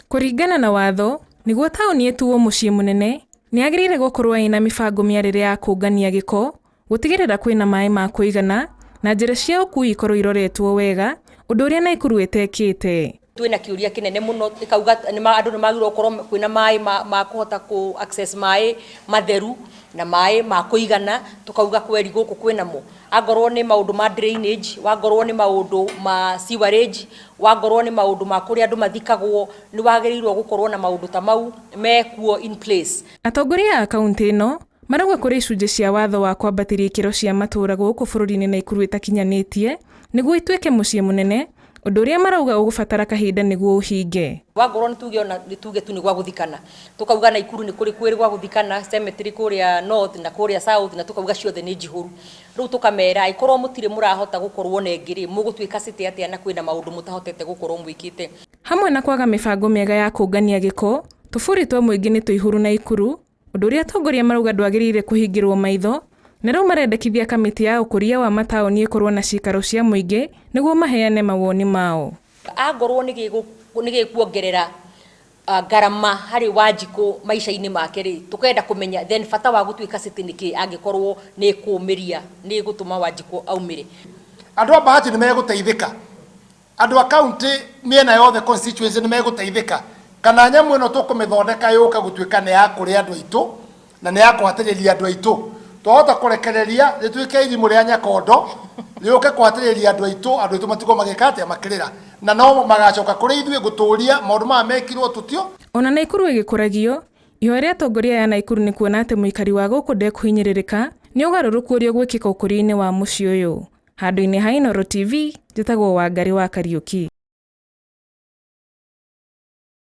Kũringana na watho, nĩguo taũni ĩtuo mũciĩ mũnene, nĩ yagĩrĩire gũkorwo ĩna mĩbango mĩarĩre ya kũngania gĩko, gũtigĩrĩra kwĩna maĩ ma kũigana, na njĩra cia ũkuui ikorwo iroretwo wega, ũndũ ũrĩa Naikuru ĩtekĩte. Twĩna kĩũria kĩnene mũno ĩkauga andũ nĩ magĩrĩirwo gũkorwo kwĩna maĩ ma kũhota kũ access maĩ matheru na maĩ ma kũigana, tũkauga kweri gũkũ kwĩnamo. Angorwo nĩ maũndũ ma drainage, wangorwo nĩ maũndũ ma sewerage, wangorwo nĩ maũndũ ma kũrĩa andũ mathikagwo, nĩ wagĩrĩirwo gũkorwo na maũndũ ta mau mekuo in place. Atongoria a kauntĩ ĩno marauga kũrĩ icunjĩ cia watho wa kwambatĩria ikĩro cia matũũra gũkũ bũrũri-inĩ Naikuru ĩtakinyanĩtie nĩguo ituĩke mũciĩ mũnene, ũndũ ũrĩa marauga ũgũbatara kahinda nĩguo ũhinge. Wangorwo nĩ tuge ona nĩ tuge tu nĩ gwa gũthikana, tũkauga Naikuru nĩ kũrĩ kwĩrĩ gwa gũthikana, cemetery kũrĩa north na kũrĩa south, na tũkauga ciothe nĩ njihũru. Rĩu tũkamera angĩkorwo mũtirĩ mũrahota gũkorwo na ĩngĩ rĩ, mũgũtuĩka city atĩa na kwĩna maũndũ mũtahotete gũkorwo mwĩkĩte. Hamwe na kwaga mĩbango mĩega ya kũngania gĩko, tũburi twa mũingĩ nĩ tũihũru Naikuru, ũndũ ũrĩa atongoria marauga ndwagĩrĩire kũhingĩrwo maitho, na rĩu marendekithia kamĩtĩ ya ũkũria wa mataũni ĩkorwo na ciikaro cia mũingĩ nĩguo maheane mawoni mao. Angorwo nĩ gĩkuongerera ngarama harĩ Wanjikũ maica-inĩ make rĩ, tũkenda kũmenya then bata wa gũtuĩka city nĩ kĩ angĩkorwo nĩ ĩkũmĩria, nĩ ĩgũtũma Wanjikũ aumĩre. Andũ a Bahati nĩ megũteithĩka. Andũ a county mĩena yothe constituency nĩ megũteithĩka. Kana nyamũ ĩno tũkũmĩthondeka yũke gũtuĩka nĩ ya kũrĩa andũ aitũ na nĩ ya kũhatĩrĩria andũ aitũ. Twahota kũrekereria rĩtuĩke irimũ rĩa Nyakondo rĩũke kũhatĩrĩria andũ aitũ, andũ aitũ matigwo magĩka atĩa, makĩrĩra. Na no magacoka kũrĩ ithuĩ gũtũria maũndũ maya mekirwo tũtio. Ona Naikuru ĩgĩkũragio, ihoya rĩa atongoria aya a Naikuru nĩ kuona atĩ mũikari wa gũkũ ndekũhinyĩrĩrĩka nĩ ũgarũrũku ũrĩa ũgwĩkĩka ũkũria-inĩ wa mũciĩ ũyũ. Handũ-inĩ ha Inooro TV, njĩtagwo Wangarĩ wa Kariũki.